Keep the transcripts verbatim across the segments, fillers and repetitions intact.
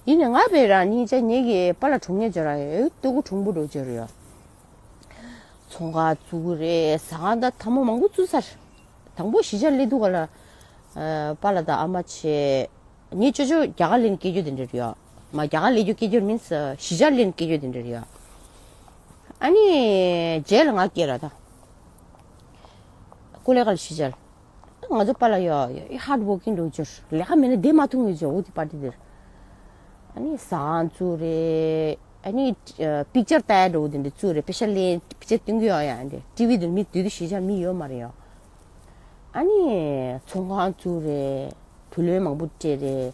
ཡིན་ནའི་ང་བས་ར་ནི་ཅ་ཉེ་གི་པཱ་ལགས་གྲོངས་ཉེ་ཅོ་ར་ཡོད། ལྟོ་གོ་གྲོང་པོ་འགྲོ་ཅོ་ར་ཡོད། ཚོང་ཁང་བཙུགས་རེད། ཟ་ཁང་ད་ཐ་མ་མང་པོ་བཙུགས་ཚར། དང་པོ་གཞིས་ཆགས་སླེབས་དུས་ག་ལ། ཨ། པཱ་ལགས་དང་ཨ་མ་བྱས། ངའི་ཅོ་ཅོ་རྒྱ་གར་སླེབས་ནས་སྐྱེས་རྒྱུ་དེ་འདྲ་རེད་ཡ། མ་རྒྱ་གར་སླེབས་རྒྱུ་སྐྱེས་རྒྱུ་མིན་ས་གཞིས་ཆགས་སླེབས་ནས་སྐྱེས་རྒྱུ་དེ་འདྲ་རེད་ཡ། ཨ་ནི་རྗེས་ལ་ང་སྐྱེས་ར་ད། ཀོ་ལེ་གལ་གཞིས་ཆགས་ལ། ང་ཚོ་པཱ་ལགས་ཡ་ཧར་ཌི་ཝོར་ཀིང་འགྲོ་ཅོ་ར། ལས་ཀ་མེད་ན་བསྡད་མ་ཐུབ་ངེས་ཅོ་འོ་དེ་པར་ཊི་དེར། ཨ་ནི་ཟ་ཁང་བཙུགས་རེད། ཨ་ནི་ཨ། པིག་ཅར་ལྟ་ཡ་འགྲོ་དེ་འདྲ་བཙུགས་རེད། པེ་ཤ་ལེན་པིག་ཅར་སྟོན་གི་ཡོད་ཡ། འདི་ཊི་ཝི་དེར་མི་དུས་དུས་གཞིས་ཆགས་མི་ཡོད་མ་རེད་ཡ། ཨ་ནི་ཚོང་ཁང་བཙུགས་རེད། བུ་ལོན་མང་པོ་སྤྲད་རེད།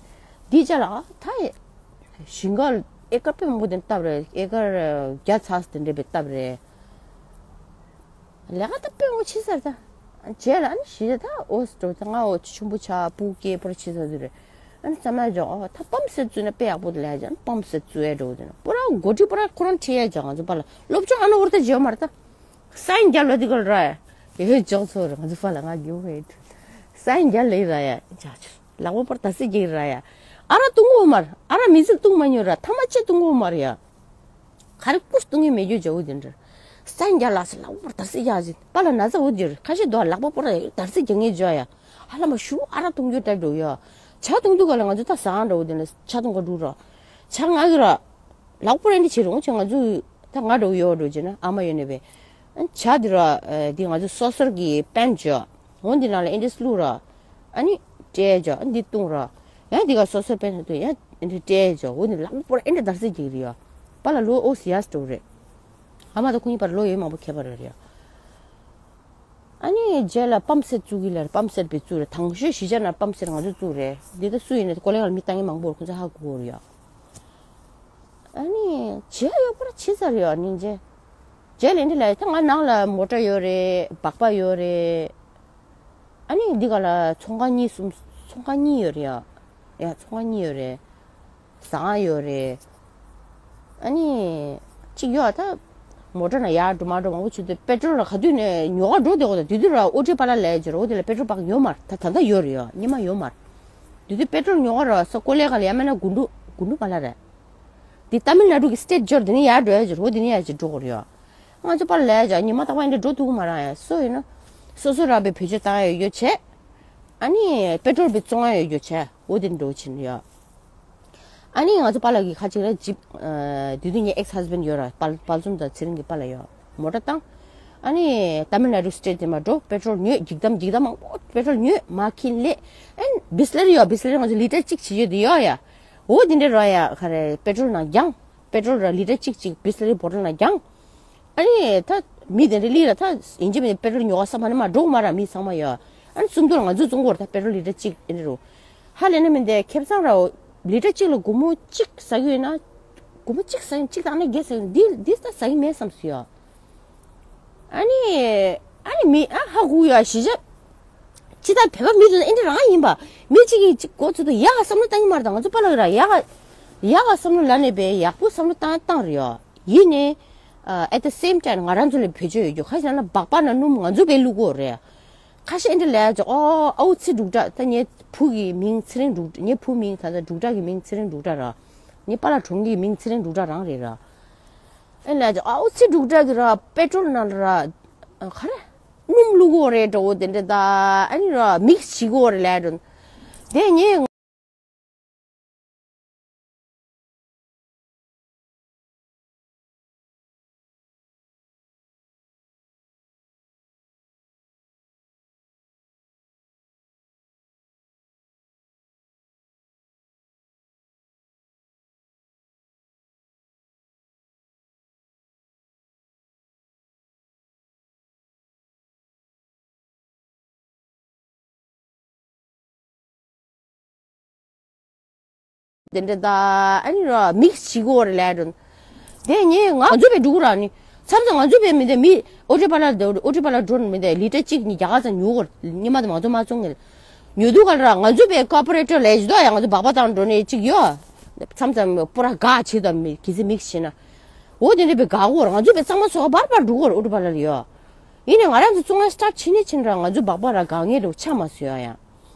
འདི་ཅ་ལག་ད་ཞིང་ཁ་ཨེ་ཀར་དཔེ་མང་པོ་དེ་བཏབ་རེད། ཨེ་ཀར་བརྒྱ་ཚར་དེ་འདྲ་བའི་བཏབ་རེད། ལས་ཀ་ད་དཔེ་མང་པོ་བྱེད་ཚར་ད། རྗེས་ལ་ཨ་ནི་གཞིས་ཆགས་ད་འོ་སི་འགྲོ་ད་ང་འོ་ཆུང་པོ་ཆགས་སྤུ་གུ་སྐྱེས་པོ་ར་བྱེད་ཚར་དུས་རེད། ཨ་ནི་བསམ་ཡ་འཇོག་ཨོ་ད་པམ་སེ་བཙུགས་ན་དཔེ་ཡག་པོ་ལས་ཀྱང་པམ་སེ་བཙུགས་ཡ་འགྲོ་དེ་ན་པོ་ར་འགོ་ཁྲིད་པོ་ར་ཁོ་རང་ཁྲིད་ཡ་འཇོག་ང་ཚོ་པཱ་ལགས་སློབ་སྦྱོང་ཨ་ནི་འོར་ད་བརྗེད་མ་རེད་ད། སའིན་རྒྱབ་ལ་དེ་ག་ལ་ར་ཡ། ཡོད་ཅོག་ཚོ་རེད། ང་ཚོ་པཱ་ལགས་ང་རྒྱུ་བས་སའིན་རྒྱབ་ལ་ར་ཡ། ཅག་ཅག་ལག་པ་པར་ད་སི་རྒྱག་ར་ཡ། ཨ་ར་བཏུང་གོ་མར་ཨ་ར་མི་ཚིག་བཏུང་མ་ཉོ་ར་ཐ་མ་ཅི་བཏུང་གོ་མར་ཡ། ག་རེ་ཀུས་བཏུང་ངེ་མེད་རྒྱུ་ཇོ་བོ་དེ་འདྲ། སའིན་རྒྱབ་ལ་སི་ལག་པ་པར་ད་སི་རྒྱག་ཟིན་པཱ་ལགས་ན་ཚ་འོ་དེ་རེད། ཁ་ཤས་དོ་ལག་པ་པར་ད་སི་རྒྱག་ངེ་ཇོ་ཡ། ཧ་ལ་མ་ཤུ་ཨ་ར་བཏུང་རྒྱུ་ད་འགྲོ་ཡ། ཇ་བཏུང་དུས་ག་ལ་ང་ཚོ་ད་ཟ་ཁང་འགྲོ་བོ་དེ་ལ་ཇ་བཏུང་ག་འགྲོ་ར། ཇ་ང་གི་ར། ལག་པ་རེ་འདི་བྱེད་རུང་ཆེ་ང་ཚོ་ད་ང་འགྲོ་ཡོད་འགྲོ་བྱེད་ན་ཨ་མ་ཡོད་ནས་བས། ཇ་འདི་ར་འདི་ང་ཚོ་སོ་སོར་གི་པན་ཇོ། འོ་འདི་ནང་ལ་ཨེ་འདྲས་བླུགས་ར། ཨ་ནི་སྤྲད་ཇོ་འདི་བཏུང་ར། ཡང་འདི་ག་སོ་སོར་པན་ཇོ་ཡང་འདི་སྤྲད་ཇོ་འོ་འདི་ལག་པོར་ཨེ་འདྲས་དར་སི་ཅིག་རེད་ཡ། པཱ་ལགས་ལོ་ཨོ་སི་ཡ་སི་འགྲོ་རེད། ཨ་མ་དང་ཁོ་གཉིས་བར་ལོ་ཡོད་མང་པོ་ཁྱད་པར་རེད་ཡ། ཨ་ནི་རྗེས་ལ་པམ་སེ་བཙུགས་གི་ལར་པམ་སེ་བི་བཙུགས་རེད། དང་ཤོས་གཞིས་ཆགས་ན་པམ་སེ་ང་ཚོ་བཙུགས་རེད། འདི་ད་སུ་ཡིན་ན་ཀོ་ལེ་གལ་མི་བཏང་གི་མང་པོ་རེད། ཁོ་ཚོ་ཧ་གོ་གོ་རེད་ཡ། ཨ་ནི་བྱེད་ཡོད་པར་བྱེད་ཚར་ཡོད་ཨ་ནི་རྗེས། རྗེས་ལ་འདི་ལ་ད་ང་ནང་ལ་མོ་ཊ་ཡོད་རེད། སྦག་སྦག་ཡོད་རེད། ཨ་ནི་འདི་ག་ལ་ཚོང་ཁང་གཉིས་གསུམ་ཚོང་ཁང་གཉིས་ཡོད་རེད་ཡ། ཡ་ཚོང་ཁང་གཉིས་ཡོད་རེད། ཟ་ཁང་ཡོད་རེད། ཨ་ནི་གཅིག་ཡོད་ད། མོ་ཊ་ན་ཡར་འགྲོ་མར་འགྲོ་མང་པོ་བྱེད་དུས་པེ་ཊོལ་ལ་ག་དུས་ནས་ཉོ་ག་འགྲོ་དེ་འོ་ད་དུས་དུས་ར་ཨོ་ཊི་པཱ་ལགས་ལས་བྱེད་ར་འོ་དེ་ལ་པེ་ཊོལ་པག་ཉོ་མར་ད་ད་ལྟ་ཡོད་རེད་ཡ། སྔོན་མ་ཡོད་མར། དུས་དུས་པེ་ཊོལ་ཉོ་ག་ར་ས་ཀོ་ལེ་གལ་ཡ་མེད་ན་དགུན་འབྲུ་དགུན་འབྲུ་པཱ་ལགས་རེད། འདི་ཏ་མིལ་ན་ཌུ་གི་སི་ཊེཊ་འབྱོར་འདི་ནས་ཡར་འགྲོ་ཡ་ཅིག་རོ་འདི་ནས་ཡར་ཅིག་འགྲོ་དགོས་རེད་ཡ། ང་ཚོ་པཱ་ལགས་ལས་ཀྱང་ཉི་མ་རྟག་པར་འདི་འགྲོ་ཐུབ་ཀྱི་མ་རེད་ཡ། སོ་ཡིན་ན། སོ་སོ་ར་བའི་བེད་སྤྱོད་བཏང་ཡ་ཡོད་བྱས། ཨ་ནི་པེ་ཊོལ་བི་བཙོང་ཡ་ཡོད་བྱས་འོ་དེ་འགྲོ་ཕྱིན་ཡ། ཨ་ནི་ང་ཚོ་པཱ་ལགས་ཀྱི་ཁ་ཅིག་ར་ཇིབ། དུས་དུས་ངའི་ཨེག་སི་ཧས་བྷེན་ཌ་ཡོད་ར་དཔལ་དཔལ་འཛོམས་དང་ཚེ་རིང་གི་པཱ་ལགས་ཡོད་མོ་ཊ་བཏང་། ཨ་ནི་ཏ་མིལ་ན་ཌུ་སི་ཊེཊ་དེ་མ་འགྲོ་པེ་ཊོལ་ཉོས་འགྱིག་དམ་འགྱིག་དམ་མང་པོ་པེ་ཊོལ་ཉོས་མ་ཁིན་ལེ། ཨན་བི་སི་ལེ་རི་ཡོད་བི་སི་ལེ་རི་ང་ཚོ་ལི་ཊར་གཅིག་བྱེད་ཡོད་དེ་ཡོད་ཡ། འོ་དེ་འདྲ་རོ་ཡ་ག་རེ་པེ་ཊོལ་ནང་རྒྱང་། པེ་ཊོལ་ར་ལི་ཊར་གཅིག་གཅིག་བི་སི་ལེ་རི་བོ་ཊལ་ནང་རྒྱང་། ཨ་ནི་ད་མི་དེ་འདྲ་ལི་ར་ད་ཡིན་གཅིག་མིན་པེ་ཊོལ་ཉོ་ག་བསམ་པ་ནི་མ་འགྲོ་གི་མ་ར་མི་ཚང་མ་ཡོད། ཨ་ནི་སུམ་མདོ་ལ་ང་ཚོས་བཙོང་གི་ཡོད་རེད་ད་པེ་ཊོལ་ལི་ཊར་གཅིག་ཨེ་འདྲ་རུ། ཧ་ལས་ན་མིན་དེ་ཁེ་བཟང་ར་ལི་ཊར་གཅིག་ལ་སྒོར་མོ་གཅིག་ཟ་གི་ཡོད་ན། སྒོར་མོ་གཅིག་ཟ་ཡིན་གཅིག་དང་ནི་བརྒྱད་ཟ་ཡིན་འདི་འདི་ད་ཟ་གི་མེད་བསམ་སོང་ཡ། ཨ་ནི། ཨ་ནི་མི་ཨ་ཧ་གོ་ཡ་གཞིས་ཆགས། ཅི་ལྟར་བོད་པ་མི་དེ་ཨེ་འདྲ་རང་ཡིན་པ། མི་གཅིག་གིས་གཅིག་མགོ་ཚོས་དུས་ཡག་ག་བསམ་བློ་བཏང་གི་མ་རེད་ད་ང་ཚོ་པཱ་ལགས་ར་ཡག་ག་ཡག་ག་བསམ་བློ་ལ་ནས་པའི་ཡག་པོ་བསམ་བློ་བཏང་བཏང་རེད་ཡ། ཡིན་ནའི། ཨ་at the same time ང་རང་ཚོ་ལ་བེད་སྤྱོད་ཡོད་རྒྱུ་ཁ་ཤས་ན་སྦག་སྦག་ན་སྣུམ་ང་ཚོ་བས་བླུག་གོ་རེད། ཁ་ཤས་ཨེ་འདྲ་ལས་ཀྱི་ཨོ་ཨའུ་ཚེ་འབྲུག་གྲགས་ད་ངའི་བུ་གི་མིང་ཚེ་རིང་འབྲུག་ངའི་བུ་མིང་ད་ལྟ་འབྲུག་གྲགས་ཀྱི་མིང་ཚེ་རིང་འབྲུག་གྲགས་ར། ངའི་པཱ་ལགས་གྲོངས་ཀྱི་མིང་ཚེ་རིང་འབྲུག་གྲགས་རང་རེད་ར། ཨེ་ལས་ཀྱི་ཨའུ་ཚེ་འབྲུག་གྲགས་ཀྱི་ར་པེ་ཊོལ་ནང་ལ་ར། ག་རེ། སྣུམ་བླུག་གོ་རེད་འགྲོ་དེ་འདྲ་ད་ཨ་ནི་ར་མིག་སི་བྱེད་གོ་རེད་ལས་འགྲོ། དེ་ངས། དེ་འདྲ་ད་ཨ་ནི་ར་མིག་སི་བྱེད་གོ་རེད་ལས་འགྲོ། དེ་ངས་ང་ཚོ་བས་འགྲོ་གི་ར་ནི། མཚམས་མཚམས་ང་ཚོ་བས་མི་དེ་མི་ཨོ་ཊི་པཱ་ལགས་དེ་ཨོ་ཊི་པཱ་ལགས་འགྲོ་མི་དེ་ལི་ཊར་གཅིག་གཉིས་བརྒྱ་ཁ་ཙམ་ཉོ་གོ་ར་ཉི་མ་དེ་མ་ཚོ་མ་ཚོ་ངེར། ཉོ་དུས་ག་ལ་ར་ང་ཚོ་བས་ཀོ་པོ་རེ་ཊར་ལས་ཇི་ལྟར་ཡང་ང་ཚོ་སྦག་སྦག་བཏང་འགྲོ་ནས་གཅིག་ཡོད། མཚམས་མཚམས་པུ་ར་དགའ་བྱེད་དམ་མི་གི་ཚེ་མིག་བྱེད་ན། འོ་དེ་འདྲ་བས་དགའ་གོ་ར་ང་ཚོ་བས་གཙང་མ་ཚོ་ག་བར་བར་འགྲོ་གོ་ར་ཨོ་ཊི་པཱ་ལགས་ལ་ཡོད། ཡིན་ནའི་ང་རང་ཚོ་བཙོང་ཡ་སི་ཊར་ཊི་བྱེད་ནས་ཕྱིན་ར་ང་ཚོ་སྦག་སྦག་ར་དགའ་ངེས་འགྲོ་ཆགས་མ་སོང་ཡ་ཡང་།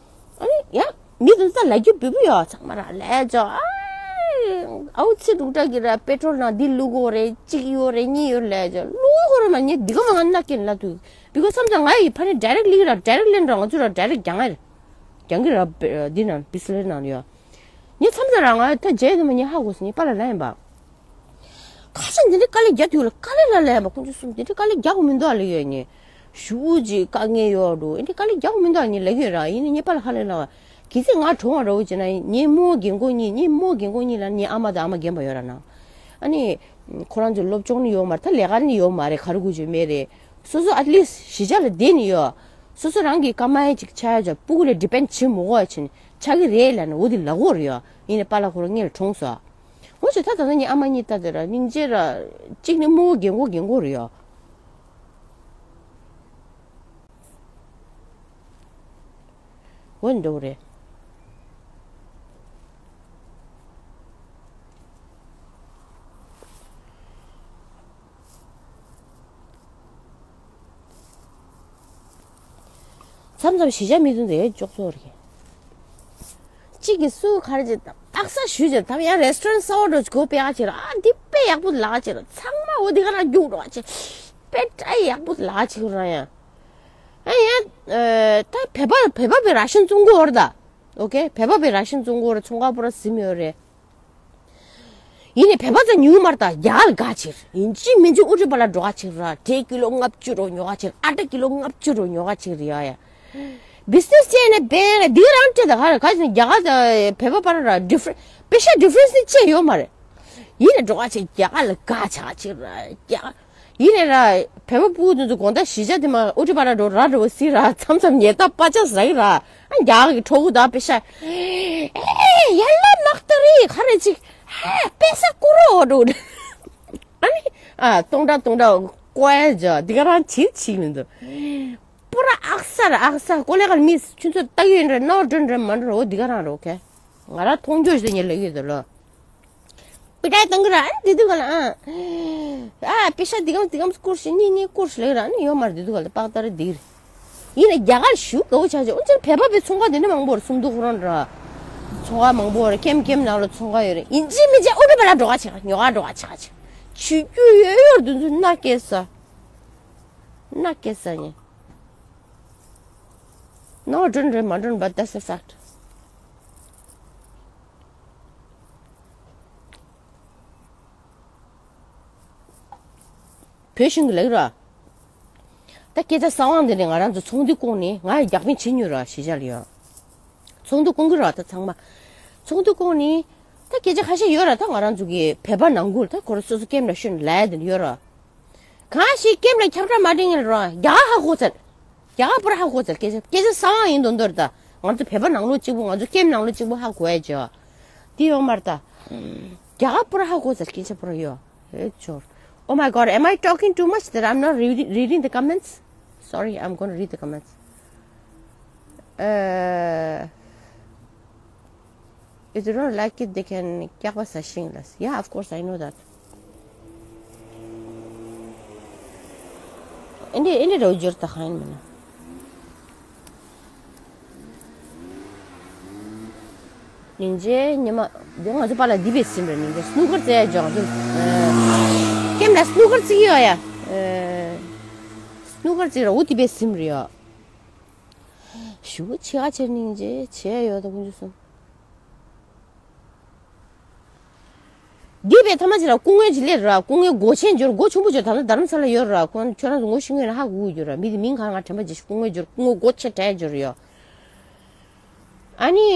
ཨ་ནི་ཡང་མི་དེ་ཚོ་ལ་རྒྱུ་འབུལ་འབུལ་ཡོད་ཚང་མ་ར་ལས་ཇོ་ཨ། ཨའུ་ཚེ་འབྲུག་གྲགས་ཀྱིས་ར་པེ་ཊྲོལ་ནང་འདི་བླུག་གོ་རེད། གཅིག་ཡོད་རེད། གཉིས་ཡོད་ལས་ཅོ་བླུག་གོ་རེད་མ། ངས་འདི་ག་མ་ང་ན་ཀེན་ལ་དུ། བི་ཀོ་སི་བསམ་ཙང་ང་ཡི་ཕ་ནི་ཌའི་རེག་ལི་ར་ཌའི་རེག་ལེན་ར་ང་ཚོ་ར་ཌའི་རེག་རྒྱང་ངེ་རྒྱང་གི་ར་འདི་ན་བི་སི་ལེ་ནང་ཡོད། ངས་མཚམས་མཚམས་ར་ང་ད་རྗེས་དུ་མ་ངས་ཧ་གོ་སོང་། ངས་པཱ་ལགས་ལ་ཡིན་པ། ཁ་ཤས་འདི་འདྲའི་དཀའ་ལས་རྒྱག་དུས་ལ་དཀའ་ལས་ལ་ལས་པ། ཁོང་ཚོ་གསུམ་འདི་འདྲའི་དཀའ་ལས་རྒྱག་གི་མི་འདུག་ཨ་ལ་ཡོད་ནི། ཞུ་ཅིག་དཀའ་ངལ་ཡོད་འགྲོ། འདི་འདྲའི་དཀའ་ལས་རྒྱག་གི་མི་འདུག་ཨ་ནི་ལ་ཡོད་ར། ཡིན་ནི་ངས་པཱ་ལགས་ཧ་ལས་ལ་བ། གལ་སྲིད་ང་གྲོངས་པ་འདྲ་བོ་བྱས་ན་ངའི་རྨོ་རྒན་གོག་གཉིས། ངའི་རྨོ་རྒན་གོག་གཉིས་ལ་ངའི་ཨ་མ་དང་ཨ་མ་རྒན་པ་ཡོད་ར་ན། ཨ་ནི་ཁོ་རང་ཚོ་སློབ་སྦྱོང་ནི་ཡོད་མ་རེད། ད་ལས་ཀ་ནི་ཡོད་མ་རེད། ག་རེ་དགོས་བྱས་མེད་རེད། སོ་སོ་ཨེཊ་ལིསཊ་གཞིས་ཆགས་ལ་བསྡད་ནི་ཡོད། སོ་སོ་རང་གི་ཀ་མ་ཡ་ཅིག་ཆགས་ཡ་ཅིག་སྤུ་གུ་ལ་ཌི་པེན་ཌི་བྱེད་མི་དགོས་ཡ་ཅིག་ཆགས་ཀྱི་རེད་ལབ་ནས་འོ་དེ་ལབ་ཀྱི་ཡོད་རེད་ཡ། ཡིན་ནའི་པཱ་ལགས་ཁོ་རང་སྔོན་ལ་གྲོངས་སོང་། འོ་ཅེ་ད་ད་ནི་ཨ་མ་གཉིས་ལྟ་དེ་ར་སྙིང་རྗེ་ར། གཅིག་ནི་རྨོ་རྒན་གོག་རྒན་གོག་རེད་ཡ། འོ་འདྲ་བོ་རེད། མཚམས་མཚམས་གཞིས་ཆགས་མི་དུང་དེ་ཅོག་ཙོག་རེད། གཅིག་གིས་སུ་ག་རེ་བྱེད་དམ། ཨག་ས་ཞུས་བྱེད་དམ། ཡང་རེ་སི་ཊོ་རན་གསར་པ་འགྲོ་གོ་པེ་ཨ་བྱེད་ར། ཨ་འདི་དཔེ་ཡག་པོ་ལག་བྱེད་ར། ཚང་མ་འོ་འདི་ག་ན་རྒྱུག་འགྲོ་བ་བྱེད། དཔེ་དྲ་ཡག་པོ་ལག་བྱེད་ར་ཡང་། ཨ་ཡང་ད་བོད་པ་བོད་པ་པའི་ར་ཤན་བཙོང་གོ་བར་ད། ཨོ་ཀེ། བོད་པ་པའི་ར་ཤན་བཙོང་གོ་བར་ཚོང་ཁང་པོ་ར་ཟིན་ཡོད་རེད། ཡིན་ནའི་བོད་པ་ཚོ་ཉུང་མར་དང་རྒྱ་གར་ག་ཕྱིར་ཡིན་གཅིག་མིན་གཅིག་ཨུ་ཏྲི་པ་ལ་འགྲོ་ག་ཕྱིར་ར། འབྲས་ཀི་ལོ་ལྔ་བཅུ་རོ་ཉོ་ག་ཕྱིར། ཨ་ཏྲ་ཀི་ལོ་ལྔ་བཅུ་རོ་ཉོ་ག་ཕྱིར་ཡ་ཡ། བི་སི་ནེ་སི་བྱས་ནས་བས་ལ་འདི་རང་སྤྲད་ད་ག་ར་ག་ཕྱིར་རྒྱ་གར་དང་བོད་པ་བར་ར་ཌི་ཕ་རེན་པེ་ཤ་ཌི་ཕ་རེན་སི་ནི་བཅད་ཡོད་མ་རེད། ཡིན་ནའི་འགྲོ་ག་ཕྱིར་རྒྱ་གར་ལ་ག་ཆ་ག་ཕྱིར་ར་རྒྱ་གར། ཡིན་ནའི་ར། བོད་པ་ཕྲུ་གུ་དེ་ཚོ་དགོང་དག་གཞིས་ཆགས་དེ་མ་ཨུ་ཏྲི་པ་ར་འགྲོ་ར་འགྲོ་སི་ར་མཚམས་མཚམས་ཉལ་ཐ་པ་ཆ་ཟ་གི་ར། ཨ་རྒྱ་གི་ཕྲུ་གུ་དག་པེ་ཤ། ཨེ་ཡར་ལ་ནག་ཏ་རི་ག་རེ་ཅིག་ཧེ་པེ་ས་ཀུ་རོ་འགྲོ། ཨ་ནི་ཨ་སྟོང་ཕྲག་སྟོང་ཕྲག་ཀོ་ཡ་ཇ་འདི་ག་རང་བྱིལ་བྱིལ་མི་འདུག་པུ་ར་ཨག་ས་ར་ཨག་ས་ཀོ་ལེ་གར་མིས་ཁྱོད་ཚོ་ལྟ་གི་ཡོད་རེད། ནོར་འགྲོ་འགྲོ་མ་འགྲོ་འོ་འདི་ག་རང་རོ་ཁེ། ང་རང་མཐོང་རྒྱུ་ཞིག་ཉེ་ལ་ཡོད་དོ་ལོ། པི་ཏའི་བཏང་གི་ར། ཨ་འདི་དུས་ག་ལ་ཨ། ཨ་པེ་ཤ་འདི་གམ་འདི་གམ་སྐོར་ཞིག་གཉིས་གཉིས་སྐོར་ཞིག་ལས་ར་ནི་ཡོད་མ་རེད། འདི་དུས་ག་ལ་པག་ཏ་རེ་འདིར། ཡིན་ན་རྒྱ་གར་ཞུ་དགའ་བོ་ཆགས་ཆེ། འོན་ཀྱང་བོད་པ་པའི་ཚོང་ཁང་འདི་འདྲ་མང་པོ་རེད། སུམ་མདོ་ཁོ་རང་ར། ཚོང་ཁང་མང་པོ་རེད། ཁེམ་ཁེམ་ནང་ལ་ཚོང་ཁང་ཡོད་རེད། ཡིན་གཅིག་མིན་གཅིག་ཨུ་ཏྲི་པ་ལ་འགྲོ་ག་ཆེ་ག་ཉོ་ག་འགྲོ་ག་ཆེ་ག་ཆེ། ཆུ་རྒྱུས་ཡོད་ཡོད་འདི་ཚོ་མནའ་སྐྱེལ་ས། མནའ་སྐྱེལ་ས་ཡིན། No, don't dream, I don't, but that's a fact. བོད་གཞུང་གི་ལག་ར། ད་སྐད་ཆ་གསང་བ་འདི་ནས་ང་རང་ཚོ་ཚོགས་འདུ་བསྐོང་ནས་ང་ཡི་རྒྱག་ཕན་བྱེད་མྱོང་ར་གཞིས་ཆགས་ལ་ཡོད། ཚོགས་འདུ་བསྐོང་གི་ར་ད་ཚང་མ། ཚོགས་འདུ་བསྐོང་ནས། ད་སྐད་ཆ་ཁ་ཤས་ཡོད་ར། ད་ང་རང་ཚོ་གི་བོད་པ་ནང་ཁུལ་ད་ཁོ་ར་སོ་སོ་ཀེམ་ལ་ཤོན་ལ་ཡ་དེ་ཡོད་ར། གང་ཞིག་ཀེམ་ལ་ཁྱབ་བསྒྲགས་མ་སྤྲད་ངེས་ར་རྒྱ་གར་ཧ་གོ་ཚར། རྒྱ་གར་པུ་ར་ཧ་གོ་ཚར། སྐད་ཆ་སྐད་ཆ་གསང་བ་ཡིན་དོན་དོར་ད། ང་ཚོ་བོད་པ་ནང་ལོགས་གཅིག་པུ། ང་ཚོ་ཀེམ་ནང་ལོགས་གཅིག་པུ་ཧ་གོ་ཡ་ཅོ། དེ་ཡོད་མ་རེད་ད། རྒྱ་གར་པུ་ར་ཧ་གོ་ཚར། སྐད་ཆ་པུ་ར་ཡོད། ཨེ་ཅོར། Oh my God, am I talking too much that I'm not reading, reading the comments? Sorry, I'm gonna read the comments. Uh, If they don't like it, they can ཀྱག་པ་ཟ་ཤིང་ལ། Yeah, of course, I know that. ཨིན་དེ་ཨིན་དེ་རོ་ཇོར་ད་ཧན་མིན་ན། ཉིན་རྗེས་ཉི་མ་དེ་ང་ཚོ་པཱ་ལགས་འདི་བས་སིམ་རེད། ཉིན་རྗེས་སྣུ་ཀར་རྩེ་ཡ་ཇོ་ང་ཚོ་ཀེམ་ལ་སྣུ་ཀར་རྩེ་ཡོད་ཡ། སྣུ་ཀར་རྩེ་ར་འུ་དེ་བས་སིམ་རེད་ཡ། ཞུ་ཆེ་ག་ཆེར་སྙིང་རྗེ་ཆེ་ཡོད་དོ་ཀུན་ཆུ་སོང་། འདི་བས་ཐ་མ་ཅིག་ལ་སྐུ་ངོ་ཅིག་སླེབས་ར། སྐུ་ངོ་སྒོ་ཆེན་འབྱོར། སྒོ་ཆུང་པོ་འབྱོར། ད་ལྟ་རྡ་རམ་ས་ལ་ཡོད་ར། ཁོང་ཁྱོད་རང་ཚོ་ངོ་ཤེས་ངོས་ན་ཧ་གོ་གི་ཡོད་ར། མི་དེ་མིང་ག་རེ་ང་དྲན་པ་བརྗེད་ཤག་སྐུ་ངོ་འབྱོར། སྐུ་ངོ་སྒོ་ཆེ་དྲགས་འབྱོར་ཡོད། ཨ་ནི་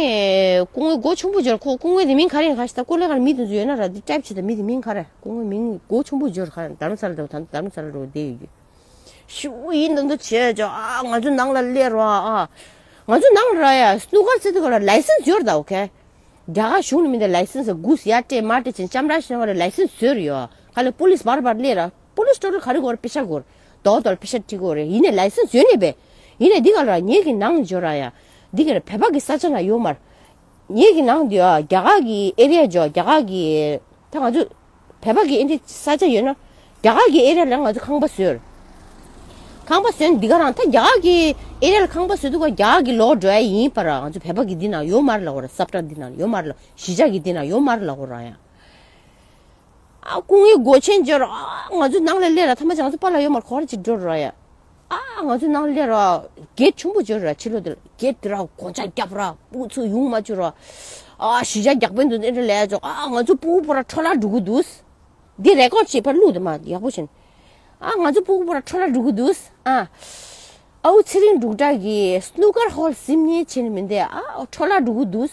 སྐུ་ངོ་སྒོ་ཆུང་པོ་འབྱོར། ཁོ་སྐུ་ངོ་དེ་མིང་ག་རེ་ཡིན་ག་ཞིག་ད་ཀོ་ལེ་ག་ལ་མི་དེ་ཚོ་ཡོད་ན་ར། འདི་ཊའིབ་བྱེད་ད། མི་དེ་མིང་ག་རེ། སྐུ་ངོ་མིང་སྒོ་ཆུང་པོ་འབྱོར་ག་རེ། རྡ་རམ་ས་ལ་འདུག་ད་ལྟ་རྡ་རམ་ས་ལ་འགྲོ་བསྡད་ཡོད་རྒྱུ། ཞུ་ཡིན་དོན་དུ་བྱས་ཅོ། ཨ་ང་ཚོ་ནང་ལ་སླེབས་རོགས་ཨ། ང་ཚོ་ནང་ར་ཡ་སྣུ་ཀར་རྩེ་དུས་ག་ལ་ལའི་སེན་སི་ཡོད་ར་ད། ཨོ་ཁེ། རྒྱ་གར་གཞུང་ནས་མི་འདི་ལའི་སེན་སི་སྒུགས་ཡ་སྤྲད་མ་སྤྲད་ཅིང་ལྕམ་ར་ཤི་ན་བ་ལ་ལའི་སེན་སི་ཡོད་ར་ཡོ། ག་ལ་པོ་ལིས་བར་བར་སླེབས་ར། པོ་ལིས་སྟོར་ག་རེ་དགོས་ར། པེ་ཤ་དགོས་ར། རྡོ་རྡོ་ལ་པེ་ཤ་ཁྲི་དགོས་ར། ཡིན་ནའི་ལའི་སེན་སི་ཡོད་ནི་བས། ཡིན་ནའི་འདི་ག་ལ་ངེད་ཀྱི་ནང་འབྱོར་ར་ཡ། འདི་ག་ལ་བོད་པ་གི་ས་ཆ་ན་ཡོད་མ་ར། ངེད་ཀྱི་ནང་འདི་ཡ་རྒྱ་གར་གི་ཨེ་རི་ཡ་འབྱོར། རྒྱ་གར་གི། ད་ང་ཚོ་བོད་པ་གི་ཨེ་འདྲའི་ས་ཆ་ཡོད་ན། རྒྱ་གར་གྱི་ཨེ་རི་ཡ་ལ་ང་ཚོ་ཁང་པ་བཟོས། ཁང་པ་བཟོས་ནས་འདི་ག་རང་ད་རྒྱ་གར་གྱི་ཨེ་རི་ཡ་ལ་ཁང་པ་བཟོས་འདུག་ག་རྒྱ་གར་གྱི་ལོག་འགྲོ་ཡ་ཡིན་པ་ར། ང་ཚོ་བོད་པ་གི་འདི་ནང་ཡོད་མ་རེད་ལབ་གོ་ར། སབ་ཊ་འདི་ནང་ཡོད་མ་རེད་ལ། གཞིས་ཆགས་ཀྱི་འདི་ནང་ཡོད་མ་རེད་ལབ་གོ་ར་ཡ། ཨ་སྐུ་ངོའི་སྒོ་ཆེན་འབྱོར། ཨ་ང་ཚོ་ནང་ལ་སླེབས་ར། ཐ་མ་ཅིག་ང་ཚོ་པཱ་ལགས་ཡོད་མ་རེད། ག་པར་ཅིག་འགྲོ་ར་ཡ། ཨ་ང་ཚོ་ནང་སླེབས་ར། གེ་ཊི་ཆུང་པོ་འབྱོར་ར། ཕྱི་ལོགས་དེ་ལ་གེ་ཊི་དེ་ར་གོང་ཆ་རྒྱབ་ར། སྤུ་གུ་ཚོ་ཡོང་མ་བཅུག་ར། ཨ་གཞིས་ཆགས་རྒྱག་དཔོན་དེ་ཚོ་ཨེ་འདྲ་ལབ་ཡ་ཅོག་ཨ་ང་ཚོ་སྤུ་གུ་པོ་ར་འཕྲོ་བརླག་འགྲོ་གི་འདུག་འདི་རེ་ཀོཌ་བྱེད་པར་བླུགས་དེ་མ་ཡག་པོ་བྱས་ནས། ཨ་ང་ཚོ་སྤུ་གུ་པོ་ར་འཕྲོ་བརླག་འགྲོ་གི་འདུག་ཨ་ཨའུ་ཚེ་རིང་འབྲུག་གྲགས་ཀྱིས་སྣུ་ཀར་ཧོལ་ཟིན་ཉེ་བྱས་ནས་མི་འདུག་ཨ་འཕྲོ་བརླག་འགྲོ་གི་འདུག་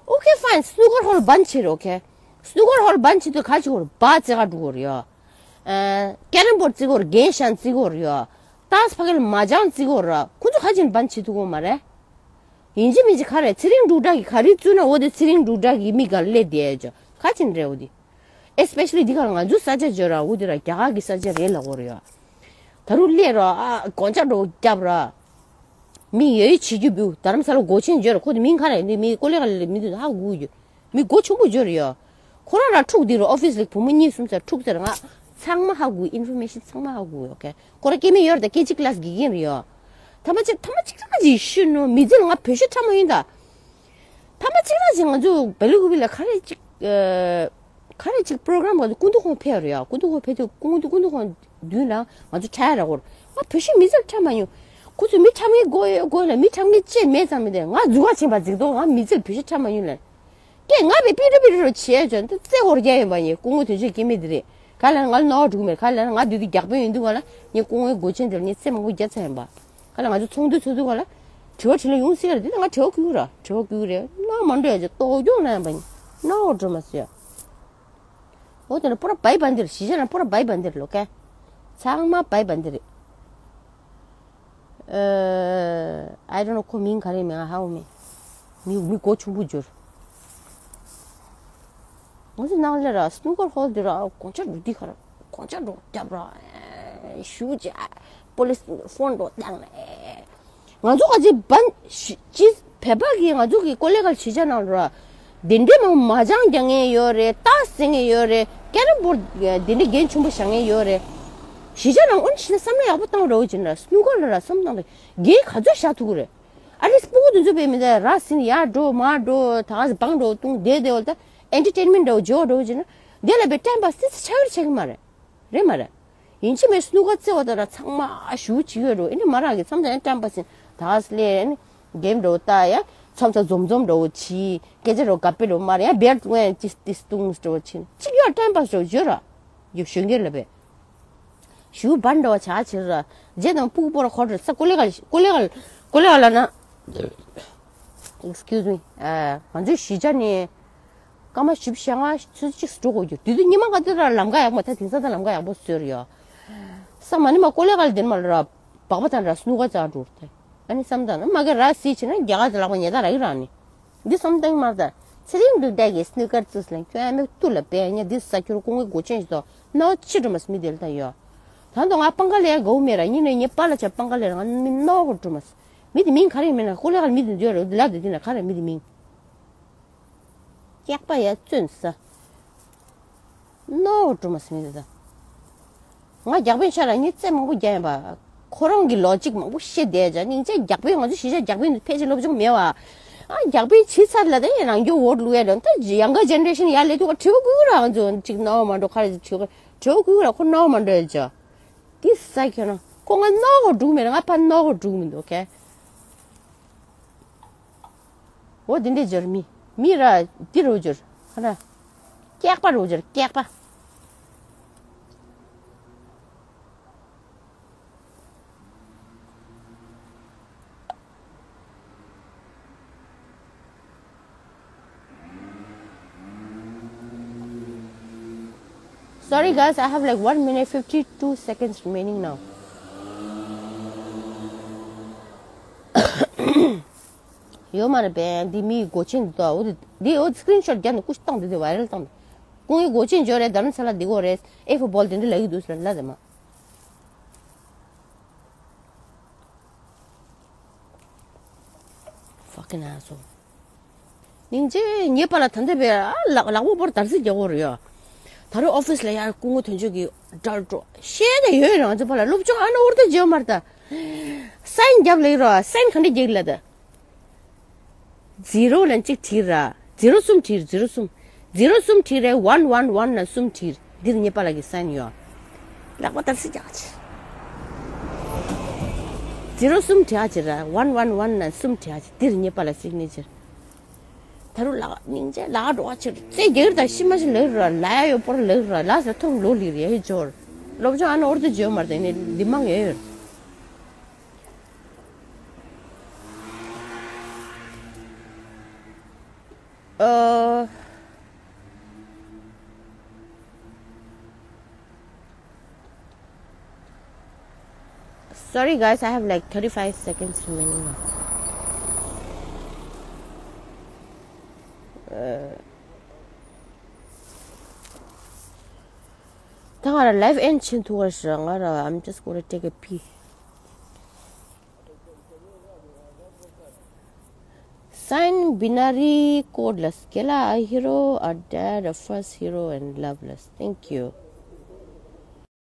ཨོ་ཁེ་ཕའིན། སྣུ་ཀར་ཧོལ་སྦན་བྱེད་རོགས། ཨོ་ཁེ། སྣུ་ཀར་ཧོལ་སྦན་བྱེད་དུས་ག་བྱེད་དགོས་རེད། སྦ་རྩེ་ག་འགྲོ་དགོས་རེད་ཡ། ཨ་ཀེ་རམ་བོར་རྩེ་དགོས་རེད། རྒན་ཤང་རྩེ་དགོས་རེད་ཡ། ཏཱས་ཕ་གི་ལ་མ་ཇང་རྩེ་དགོས་རེད། ཁོ་ཚོ་ག་བྱེད་ནས་སྦན་བྱེད་ཐུབ་ཀྱི་ཡོད་མ་རེད། ཡིན་གཅིག་མིན་གཅིག་ག་རེ་ཚེ་རིང་འབྲུག་གྲགས་ཀྱིས་ག་རེ་བཙུགས་ན་འོ་དེ་ཚེ་རིང་འབྲུག་གྲགས་ཀྱི་མིག་སྒང་སླེབས་བསྡད་ཡ་ཅོག་ག་བྱེད་ནས་རེད་འོ་དེ། ཨེ་སི་པེ་ཤ་ལི་འདི་ག་ལ་ང་ཚོའི་ས་ཆ་འབྱོར་ར། འོ་དེ་ར་རྒྱ་གར་གྱི་ས་ཆ་རེད་ལབ་དགོས་རེད་ཡ། ད་རུང་སླེབས་ར། ཨ་གོང་ཆ་འགྲོ་རྒྱབ་ར། མི་ཡོད་ཡོད་བྱེད་རྒྱུ་བུ། རྡ་རམ་ས་ལ་སྒོ་ཆེན་འབྱོར། ཁོ་དེ་མིང་ག་རེ་འདི་མི་ཀོ་ལེ་ག་ལ་མི་འདུག་ཧ་གོ་རྒྱུ། མི་སྒོ་ཆུང་པོ་འབྱོར་ཡོད། ཁོ་རང་ར་ཕྲུག་འདི་རུ་ཨོ་ཕི་སི་ལ་བུ་མོ་གཉིས་གསུམ་ཟེར་ཕྲུག་ཟེར། ང་ཚང་མ་ཧ་གོ། ཨིན་ཕོར་མེ་ཤན་ཚང་མ་ཧ་གོ་ཡོད། ཨོ་ཁེ། ཁོ་ར་སྐྱེ་དམན་ཡོད་རེད། ད་ཀེ་ཇི་ཀི་ལ་སི་དགེ་རྒན་རེད་ཡོད། ཐ་མ་གཅིག་ཐ་མ་གཅིག་རང་གཅིག་ཤི་ནོ་མི་ཚེ་ལ་ང་བོད་ཤོག་ཁྲ་མོ་ཡིན་ད། ཐ་མ་གཅིག་རང་གཅིག་ང་ཚོ་བེ་ལུ་གུ་བི་ལ་ག་རེ་གཅིག་ཨ། ག་རེ་གཅིག་པོ་རོ་གྷ་རམ་ག་ཚོད་སྐུ་མདུན་ཁོང་ཕེབས་རེད་ཡ། སྐུ་མདུན་ཁོང་ཕེབས་དུས་སྐུ་མདུན་སྐུ་མདུན་ཁོང་མདུན་ལ་ང་ཚོ་ཁྲལ་ར་གོ་ར། ང་བོད་ཤོག་མི་ཚེ་ལ་ཁྲལ་མ་མྱོང་། ཁོ་ཚོས་མི་ཁྲམ་མཁན་དགོས་ཡོད་དགོས་ལ། མི་ཁྲམ་མཁན་ཅེས་མེད་ཙང་མི་དེ་ང་རྫུན་ཁ་ཆེན་པ་འཛིག་དོ། ང་མི་ཚེ་ལ་བོད་ཤོག་ཁྲལ་མ་མྱོང་ལ། ཀྱེ་ང་བས་པི་རུ་པི་རུ་རུ་བྱས་ཡོད་ཅོག་འདི་རྩེ་ཧོར་རྒྱག་ཡིན་པ་ཡིན། སྐུ་ངོ་དོན་གཅོད་སྐྱེ་དམན་འདི་རེད། ག་ལ་ང་ལ་རྣ་བ་འགྲོ་གི་མེད། ག་ལ་ང་འདི་དུས་རྒྱག་དཔོན་ཡིན་དུས་ག་ལ་ངས་སྐུ་ངོའི་སྒོ་ཆེན་འདིར་ངས་རྩེ་མང་པོ་རྒྱག་ཚར་ཡིན་པ། ག་ལ་ང་ཚོ་ཚོགས་འདུ་ཚོགས་དུས་ག་ལ་དྲི་བ་དྲིས་ལན་ཡོང་སྲིད་ཀྱི་རེད། འདི་ནི་ང་དྲི་བ་བསྐུར་ར། དྲི་བ་བསྐུར་རེད། རྣ་བ་མ་འགྲོ་ཡ་ཅིག་ལྟོགས་སྐྱོ་ན་ཡིན་པ་ཡིན། རྣ་བ་འགྲོ་མ་སོང་ཡ། འོ་དེ་ནི་པོ་ར་བའི་བན་འདིར་གཞིས་ཆགས་ན་པོ་ར་བའི་བན་འདིར་ལོ་ཀ། ཚང་མ་བའི་བན་འདིར་རེད། ཨ། I don't know ཁོ་མིང་ག་རེ་མིང་ཧ་འོ་མེ། མི་མི་མགོ་ཆུང་པོ་འབྱོར། ང་ཚོ་ནང་ལ་ར་སྣུ་ཀར་ཧོལ་འདི་ར་གོང་ཆ་འགྲོ་འདི་ག་ར་གོང་ཆ་འགྲོ་རྒྱབ་ར་ཞུ་ཅེ་པོ་ལིས་ཕོན་འགྲོ་བཏང་ནས། ང་ཚོ་ག་ཚོད་བན་ཅི་བོད་པ་གིས་ང་ཚོ་གི་ཀོ་ལེ་གལ་གཞིས་ཆགས་ནང་ལ་ར། དེ་འདྲའི་མང་མ་ཅང་རྒྱག་མཁན་ཡོད་རེད། ཏཱས་རྩེ་མཁན་ཡོད་རེད། ཀེ་རམ་བོར་དེ་འདྲའི་འགན་ཆེན་པོ་བཞག་མཁན་ཡོད་རེད། གཞིས་ཆགས་ནང་ཨོ་ནི་ཤི་ན་བསམ་བློ་ཡག་པོ་བཏང་རོགས་བྱེད་ན་ར། སྣུ་ཀར་ལ་ར་བསམ་བཏང་དེ་འགན་ག་ཚོད་བཞག་ཐུབ་ཀྱི་རེད། ཨ་ལིས་སྤུ་གུ་དེ་ཚོ་བས་མི་འདྲ་ར་ཟིན་ཡར་འགྲོ་མར་འགྲོ་ད་ག་ཟེ་བང་འགྲོ་བཏུང་བསྡད་བསྡད་བ་ལ་ད་ཨེན་ཊར་ཊེན་མེན་ཊི་འདྲ་བོ་བྱེད་འོ་འདྲ་བོ་བྱེད་ན་དེ་ལ་བས་ཊེམ་པཱས་ཏི་ཙི་ཆགས་ཀྱི་རེད་ཆགས་ཀྱི་མ་རེད། རེད་མ་རེད། ཡིན་གཅིག་མིན་གཅིག་སྣུ་ཀར་རྩེ་བ་དང་ར་ཚང་མ་ཞུ་བྱེད་ཡོད་འགྲོ། ཨེ་ནི་མ་རག་གི་མཚམས་མཚམས་ཨེ་ཊེམ་པཱས་ཏི་ཙི་ད་ག་ཟེ་ལས་ཨེ་ནི་གེམ་འགྲོ་ལྟ་ཡ་མཚམས་མཚམས་འཛོམས་འཛོམས་འདྲ་བོ་བྱེད། སྐད་ཆ་འདྲ་བོ་ག་པེ་འདྲ་བོ་མ་རེད། ཡང་བེར་ངན་ཏིས་ཏིས་ཏུང་འདྲ་བོ་བྱེད་གཅིག་ཡོད་ཊེམ་པཱས་འདྲ་བོ་བྱེད་ར། ཡོད་གཞོན་སྐྱེས་ལ་བས། ཞུ་བར་འདྲ་བ་ཆ་ཆེར་ར། རྗེས་དང་ཕུག་པོ་ར་ཁོ་ར་ས་ཀོ་ལེ་གལ་ཀོ་ལེ་གལ་ཀོ་ལེ་གལ་ལ་ན། Excuse me ཨ། ང་ཚོའི་གཞིས་ཆགས་ནས་སྐར་མ་བཞི་བཅུ་ཞེ་ལྔ་ཚོད་ཅིག་འགྲོ་དགོས་རྒྱུ། དེ་དུས་ཉི་མ་ག་དུས་ར་ལམ་ཁ་ཡག་མ་ད་དེང་སང་ད་ལམ་ཁ་ཡག་པོ་བཟོས་ར་ཡོད། ས་མ་ནི་མ་ཀོ་ལེ་གལ་དེར་མ་ལ་ར་སྦག་པ་དང་ར་སྣུ་ཀར་རྩེ་འགྲོ་ར་ད། ཨ་ནི་བསམ་དང་ན་མ་ག་ར་སི་བྱེད་ན་རྒྱ་གར་དུ་ལག་པ་ཉལ་ཐ་ར་གི་ར་ནི། འདི་བསམ་བཏང་མ་ད། ཚེ་རིང་འབྲུག་གྲགས་ཀྱིས་སྣུ་ཀར་རྩེ་ལ་ཁྱོད་ཨ་མའི་ཐུགས་ལ་འབད་ཉ་འདི་ས་ཁྱོད་སྐུ་ངོའི་སྒོ་ཆེན་ཞིག་ཏོ་ནོ་ཅི་འགྲོ་མ་སྨི་དེ་ལ་ད་ཡོད། ད་དུང་ང་སྤང་ཁ་ལས་དགའ་བོ་མེད་ར། ཉིན་ནས་ཉི་པ་ལ་ཆ་སྤང་ཁ་ལས་ང་མི་ནོ་གོ་འགྲོ་མ་སྨི་དེ་མིང་ག་རེ་མིན་ན་ཀོ་ལེ་གལ་མི་དེ་འཇོ་ར་ལ་དེ་དེ་ན་ག་རེ་མི་དེ་མིང་། སྐྱག་པ་ཡ་བཙོན་ས། ནོ་གྲུ་མ་སི་མི་ད། ང་རྒྱག་པའི་ཤ་ར་ངས་རྩེ་མང་པོ་རྒྱག་ཡིན་པ། ཁོ་རང་གི་ལོ་ཅིག་མང་པོ་བཤད་བསྡད་ཅག་སྙིང་རྗེ་རྒྱག་པའི་ང་ཚོ་གཞིས་ཆགས་རྒྱག་པའི་ཕལ་ཆེར་སློབ་སྦྱོང་མེད་བ། ཨ་རྒྱག་པའི་བྱི་ཚར་ལ་དེ་རང་རྒྱུ་འོ་ལུ་ཡ་ལོ་ད་ཡང་ག་ཇེ་ནེ་རེ་ཤན་ཡ་ལེ་ཐུག་ག་དྲི་བ་ཀུ་ར་ང་ཚོ་ཅིག་ནོ་མ་འགྲོ་ཁ་རེ་དྲི་བ་དྲི་བ་ཀུ་ར་ཁོ་ནོ་མ་འགྲོ་ཡ་ཅག་དེ་ས་ཁྱོད་རང་ཁོ་ང་ནོ་ག་འགྲུག་མེད་ར་ང་ཕ་ནོ་ག་འགྲུག་མི་འདུག་ཨོ་ཁེ། འོ་འདི་འདྲས་སྦྱོར་མི། མི་ར་འདི་རུ་སྦྱོར། ཧ་ར། སྐྱག་པ་རུ་སྦྱོར་སྐྱག་པ། Sorry guys, I have like one minute fifty-two seconds remaining now. ཡོད་མ་རེད་པས། འདི་མིའི་སྒོ་ཆེན་འདི་དག་འོ་འདི་འོ་སི་ཀི་རིན་ཤོཊ་རྒྱབ་ནས་ཀུ་ཤུ་བཏང་འདི་དེ་ཝའི་རལ་བཏང་། སྐུ་ངོའི་སྒོ་ཆེན་འབྱོར་རེད། རྡ་རམ་ས་ལ་འདི་གོ་རེད། ཨེ་ཕོ་བོལ་དེ་འདྲ་ལ་ཡི་འདུག་ཟེར་ལ་དེ་མ། Fucking asshole. སྙིང་རྗེ། ཉེས་པ་ལ་ད་འདོད་པའི་ཨ་ལག་ལག་པ་པོར་དར་སིག་རྒྱག་གོ་རེད་ཡ། ད་རུང་ཨོ་ཕིས་ལ་ཡར་སྐུ་ངོ་དོན་གཅོད་ཀྱི་འདྲ་འགྲོ་ཤེས་ད་ཡོད་རང་ཚོ་ཕ་ལ་སློབ་སྦྱོང་ཨ་ན་ཨོར་ད་བརྗེ་མར་ད། སའིན་རྒྱབ་ལེགས་རོ་སའིན་ག་འདྲ་རྒྱག་ལ་ད། ཛི་རོ་ལན་གཅིག་བྲིས་ར། ཛི་རོ་གསུམ་བྲིས། ཛི་རོ་གསུམ། ཛི་རོ་གསུམ་བྲིས་རེད། ཝན་ཝན་ཝན་ན་གསུམ་བྲིས། འདིར་ཉེས་པ་ལ་གི་སའིན་ཡོད། ལག་པ་དར་སི་རྒྱག་ཆེ། ཛི་རོ་གསུམ་བྲིས་ཆེ་ར། ཝན་ཝན་ཝན་ན་གསུམ་བྲིས་ཆེ། འདིར་ཉེས་པ་ལ་སིག་ནེ་ཅར། ད་རུང་ལག་སྙིང་རྗེ་ལག་འགྲོ་བ་ཆེ་ར། རྩེ་རྒྱག་ར་ད་ཤི་མ་ཤི་ལག་ར་ལ་ཡ་ཡོད་པོར་ལག་ར་ལ་ས་ཐོང་ལོ་ལི་ར་ཡ་ཧི་ཇོར། སློབ་སྦྱོང་ཨ་ན་ཨོར་ད་བརྗེ་མར་ད་ནི་ལི་མང་ཡོད་ཡོད། Uh, sorry guys, I have like thirty-five seconds remaining. Uh, ད་ང་ར་live end ཕྱིན་ཐུག་པ་ཞིག་ང་ར། I'm just gonna take a pee. Sign binary code less. Kela a hero, a dad, a first hero, and love less. Thank you.